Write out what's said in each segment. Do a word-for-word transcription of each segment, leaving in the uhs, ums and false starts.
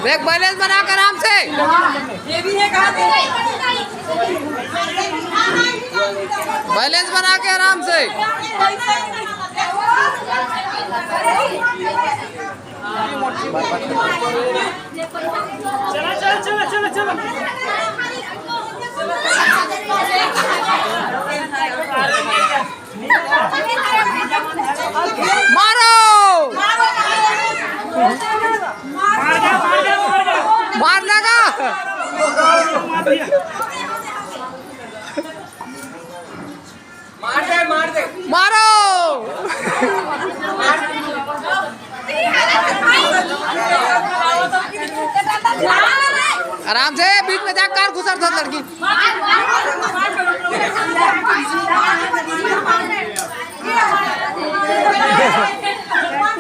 देख, बैलेंस बना के आराम से। बैलेंस बना के आराम से। चला, चला, चला, चला, चला। मारो। मार दे, मार दे, मार दे। मार लगा। मार दे, मार दे। मारो। आराम से, बीच में जा, कार घुसर था लड़की।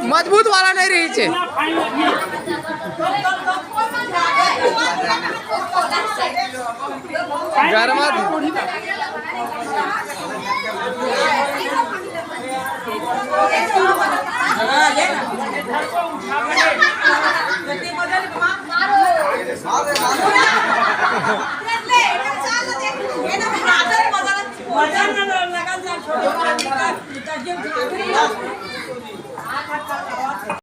मजबूत वाला नहीं रही छे। गरमा